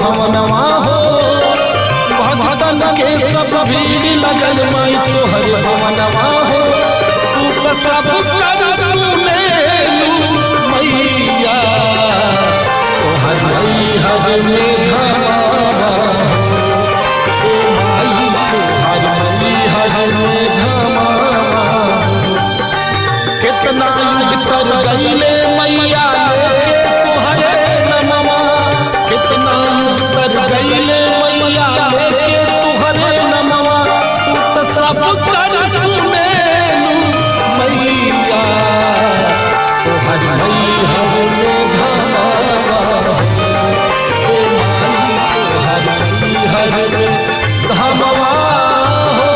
भवनवा हो। भक्तन के सब भीड़ लगल माई तोहर भवनवा हो। तू तो सब कर सुनेलू मैया तोहर मैहर में धमावा हो। ओ माई तोहर मैहर में धमावा हो। कितना युग तर गईले मैया लेके तोहरे नमवा। कितना युग तर गईले मैया लेके तोहरे नमवा। तू तो सब कर सुनेलू मैया तोहर मैहर में धमावा हो। ओ माई तोहर मैहर में धमावा हो।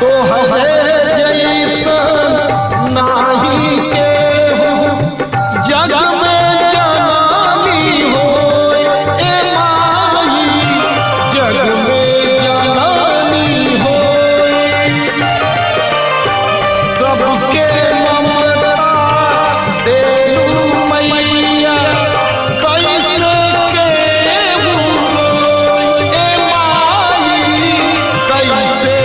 तोहरे जैसन नाही केहू जग में जननी हो। ए माई जग में जननी हो। सबके ममता देलू मैया कैसे केहू रोए। ए माई कैसे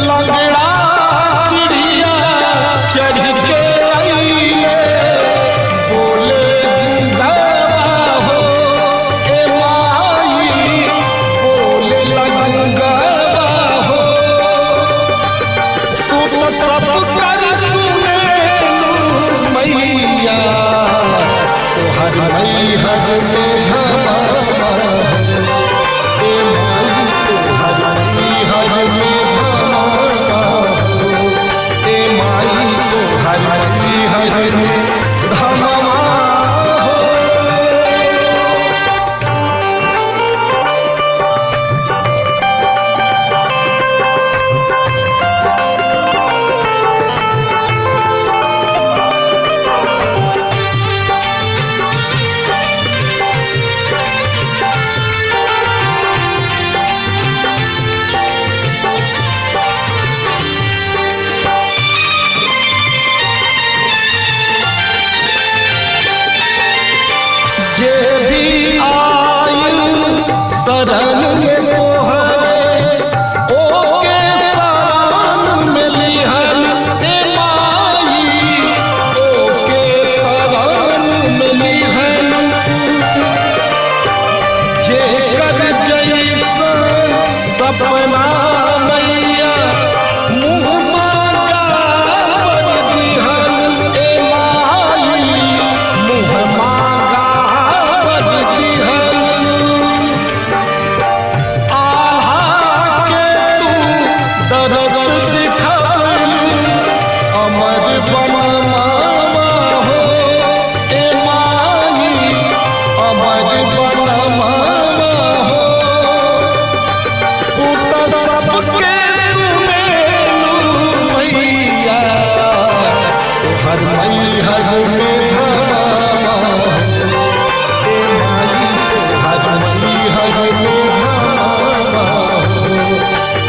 लगड़ा चिड़िया चढ़ के आइले बोले गुंगवा हो। ए माई बोले लगुंगवा हो। तू तो सब कर सुनेलू मैया तोहर मैहर में धमावा हो। ए माई तोहर मैहर में धमावा हो। ए माई तोहर मैहर में धमावा हो। जे भी आयल शरण में तोहरे ओके शरण में लिहल। ए माई ओके शरण में लिहल। जेकर जैसन सपना मैया मुँह मांगा वर दिहल। ए माई मुँह मांगा वर दिहल। आहा के तू दरस दिखलू अमर बनमावा हो। ए माई अमर बनमावा हो। तू तो सबके सुनेलू मैया तोहर मैहर में धमावा हो। ए माई तोहर मैहर में धमावा हो।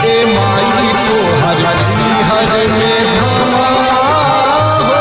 ए माई तोहर मैहर में धमावा हो।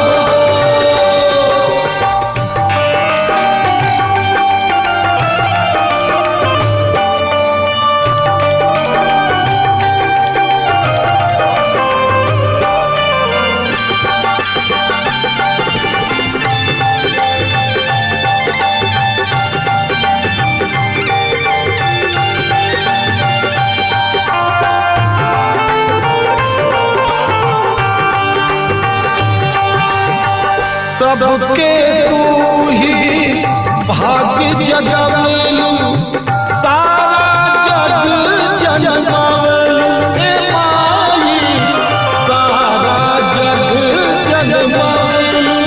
सबके तू ही भाग्य जगवेलू सारा जग जनमावेलू। ए माई सारा जग जनमावेलू।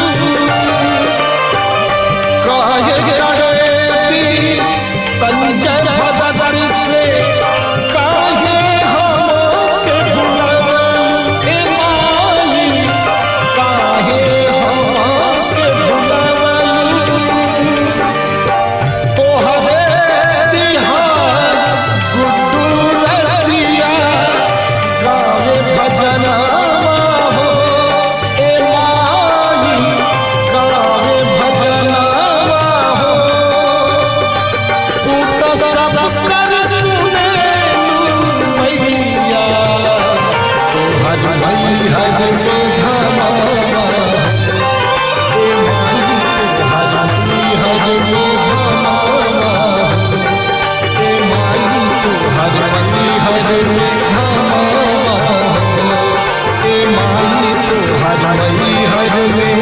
माई मैहर में।